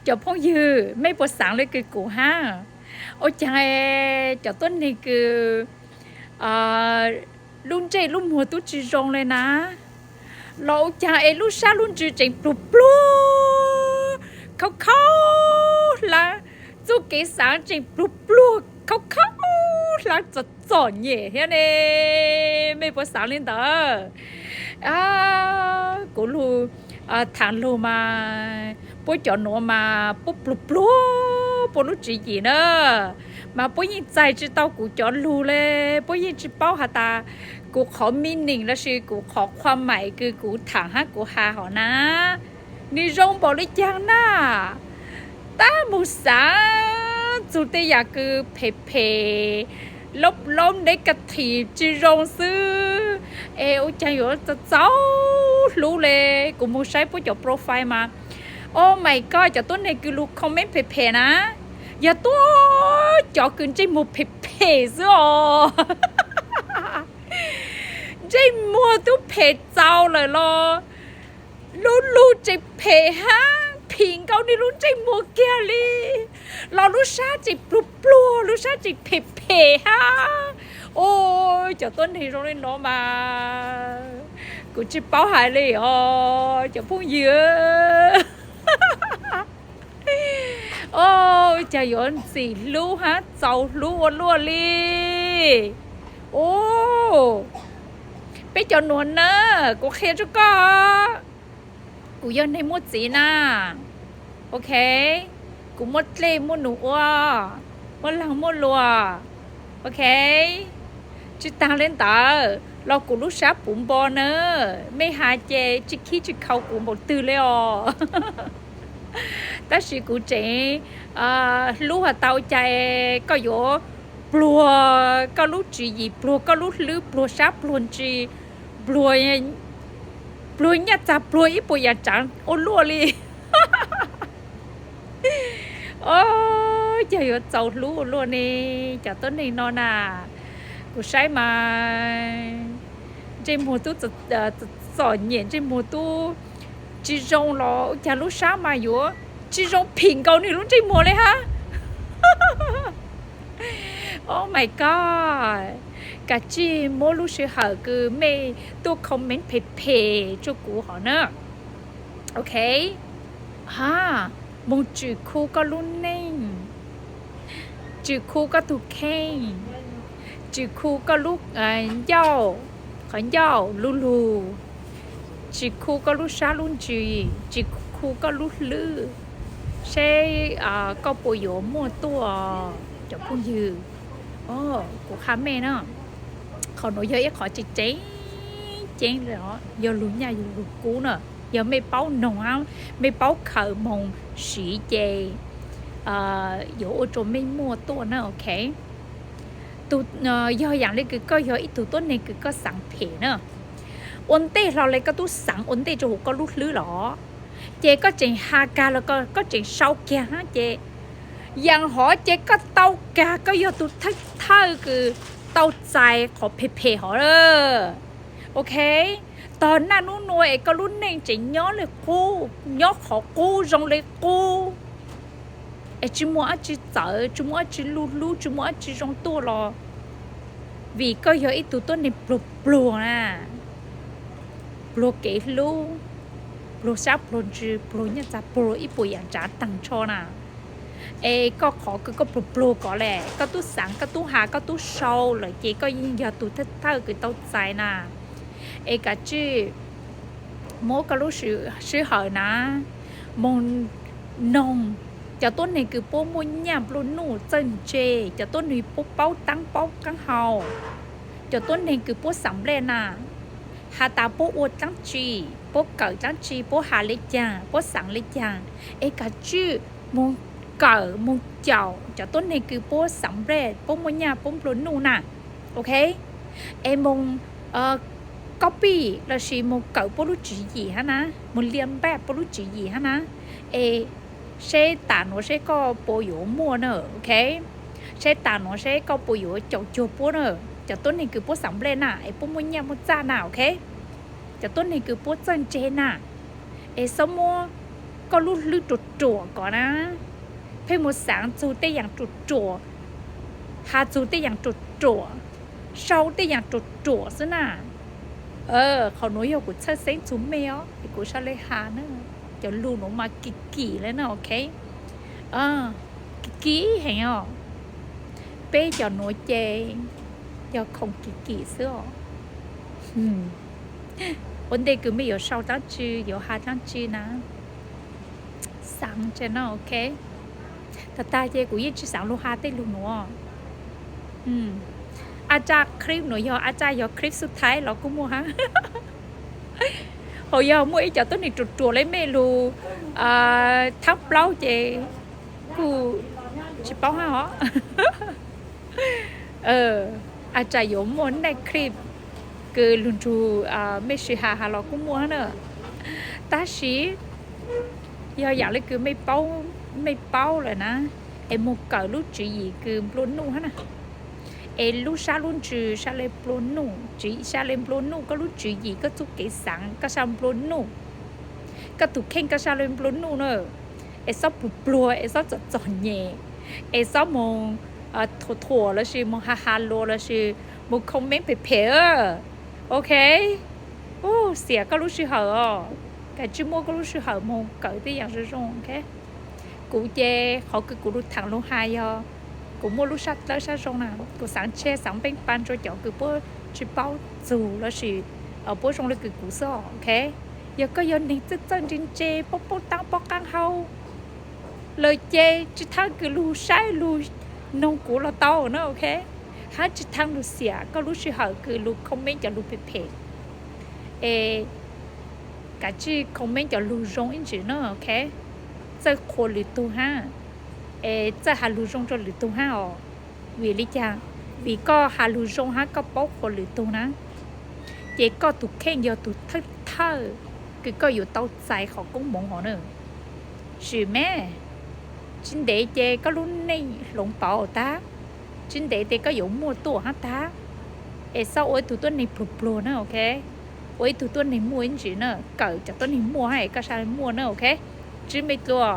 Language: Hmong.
Cov phooj ywg, mej puas xaav le kws kuv hab? Ua caag cov tuab neeg kws lub ntsej lub muag tub tsi zoo le na, los ua caag es lub sab lub ntsws tseem pluag pluag, khaub khaub hlab, txuj kev xaav tseem pluag pluag, khaub khaub hlab, txom txom nyem thiab ne? Mej puas xaav le ntawd? Kuv lug thaam lug mas puab cov nuav mas puab pluag pluag puab lub tswv yim na, mas puab yeej txais tsi tau kuv cov lug le, puab yeej tsi paub has tas kuv qhov meaning lossis kuv qhov khuam maim kws kuv thaam hab kuv has hov na, nws zoo npaum le caag na. Tab moog xaav txug tej yam kws phem phem, lob lob negative tsi zoo xwb, es ua caag yuav txaus hlub le. Kuv moog saib puab cov profile mas, oh my god, cov tuab neeg kws lug comment phem phem na, yog tuab cov kws ntsej muag phem phem xwb os. Ntsej muag tub phem txaus lawm los lub lug tseem phem hab, phim nkaus nwg lub ntsej muag kiag li, los lub sab tseem pluag pluag, lub sab tseem phem phem hab. Ua cov tuab neeg zoo le no mas kuv tsi paub hais le os cov phooj ywg. Ua caag yuav ntxim hlub hab txaus hlub ua luaj li. Ua, peb cov nuav na, kuv qhia rua koj, kuv yog neeg muaj txiv na, ok, kuv muaj dlej muaj num ua, muaj laag muaj luam, ok. Tsi taag le ntawd los kuv lub sab puv npo na, mej has ces tsi khib tsi khaus kuv npaum twg le os. Tab sis kuv tseem hlub has tau cas koj yuav pluag koj lub tswv yim, pluag koj lub hlwb, pluag sab pluag ntsws, pluag, pluag nyaj txag pluag ib puas yaam tsaav ua luaj li. Ua caag yuav txaus hlub ua luaj ne, cov tuab neeg no na. Kuv saib mas ntsej muag tub txom nyem, ntsej muag tub tsi zoo los ua caag lub sab mas yuav tsi zoo phim nkaus nwg lub ntsej muag le hab. Oh my god, kav tsij muab lub sij hawm kws mej tuaj comment phem phem rua kuv hov na, ok. Ha, moog tswm khu koj lub neej, tswm khu koj tug kheej, tswm khu koj lub ncauj, qhov ncauj lu lug, tswm khu koj lub sab lub ntsws, tswm khu koj lub hlwb, seb koj puas yuav muaj tuaj cov phooj ywg. Kuv qha mej na, qhov nuav yog ib qhov tseem ceeb ceeb, yog lug nyaj yog lug kub na. Yog mej paub noog, mej paub khaws moog siv ces yuav ua rua mej muaj tuaj na, ok. Yog yaam le kws koj yog ib tug tuab neeg kws koj xaav phem na, ua ntej hlo le koj tub xaav ua ntej rua huv koj lub hlwb los, ces koj tseem has kag los koj tseem sau kiag hab ces, yaam hov ces koj tau kag koj yog tug thawj thawj kws tau txais qhov phem phem hov. Ok, tog naj nub nua es koj lub neej tseem nyob le qub, nyob qhov qub zoo le qub, es tsi muaj dlaab tsi txawv, tsi muaj dlaab tsi lu hlub, tsi muaj dlaab tsi zoo tuaj los, vim koj yog ib tug tuab neeg pluag pluag na, pluag kev hlub, pluag sab pluag ntsws, pluag nyaj txag pluag ib puas yaam tsaav taag nrho na. Es koj qhov kws koj pluag pluag ko le, koj tub xaav, koj tub has, koj tub sau lawm ces koj yeej yog tug thawj thawj kws tau txais na. Es kav tsij muab koj lub sij hawm na, moog noog cov tuab neeg kws puab muaj nyaj nplua nuj txawj ntse, cov tuab neeg puab paub taab paub qaab hau, cov tuab neeg kws puab xaav nplej na, has tas puab ua dlaab tsi, puab kawm dlaab tsi, puab has le caag, puab xaav le caag, es kav tsij moog kawm moog caum cov tuab neeg kws puab xaav nplej, puab muaj nyaj puab nplua nuj na. Ok, es moog copy lossis moog kawm puab lub tswv yim hab na, moog liam npaj puab lub tswv yim hab na, es seb tas nuav seb koj puas yuav muaj na, ok. Seb tas nuav seb koj puas yuav caum cuag puab na, cov tuab neeg kws puab xaav nplej na, es puab muaj nyaj muaj txaj na, ok. Cov tuab neeg kws puab txawj ntse na, es xob muab koj lub hlwb ruam ruam ko na, pheej mus xaav txug tej yaam ruam ruam, has txug tej yaam ruam ruam, sau tej yaam ruam ruam xwb na. Qhov nuav yog kuv txhawj xeeb txug mej os, es kuv sau le has na. Cov lug nuav mas kim kim le na, ok. Kim kim heev os. Peb cov nuav ces yog khoom kim kim xwb os. Ua ntej kws mej yuav sau dlaab tsi, yuav has dlaab tsi na, xaav tse no, ok. Tag tag ces kuv yeej tsi xaav lug has tej lug nuav. Ab tsaj clip nuav yog ab tsaj yog clip xub thaib los kuj muaj hab. Hos yog muaj ib cov tuab neeg ruam ruam le mej lug thaab plaub ces kuj tsi paub hab os. Ab tsaj yuav muaj next clip kws lug nrug mej sib has has los kuj muaj hab na. Tab sis yog yaam le kws mej paub lawm na, es moog kawm lub tswv yim kws nplua nuj hab na. Es lub sab lub ntsws sab le nplua nuj, tswv yim sab le nplua nuj, koj lub tswv yim, koj txuj kev xaav koj sab nplua nuj, koj tug kheej koj sab le nplua nuj na. Es xob puag pluag, es xob txom txom nyem, es xob moog thuam thuam lossis moog has has lus lossis moog comment phem phem, ok. Xiam koj lub sij hawm os, kav tsij muab koj lub sij hawm moog kawm tej yaam zoo zoo, ok. Kuv ces qhov kws kuv lug thaam lug has yog kuv muaj lub sab dlawb sab zoo na, kuv xaav tseg xaav npeej pab rua cov kws puab tsi paub txug lossis puab zoo le kws kuv xwb, ok. Yog koj yog neeg txawj txawj ntse ntse, paub paub taab paub qaab hau lawm ces tsi txhaj kws lug saib lug noog kuv los tau na, ok. Hab tsi txhaj lug xiam koj lub sij hawm kws lug comment cov lug phem phem. Es kav tsij comment cov lug zoo ib ntsis na, ok. Txawj qhuas lwm tug hab, es txawj has lug zoo rua lwm tug hab os. Vim le caag? Vim koj has lug zoo hab koj paub qhuas lwm tug na, ces koj tug kheej yog tug thawj thawj kws koj yuav tau txais qhov koob moov hov na. Sim me, tsi ntev ces koj lub neej hloov pauv tag, tsi ntev ces koj yuav muaj tuaj hab tag. Es xob ua ib tug tuab neeg pluag pluag na, ok. Ua ib tug tuab neeg muaj ib ntsis na, kawm cov tuab neeg muaj hab es koj sab le muaj na, ok. Tswv mej dlua.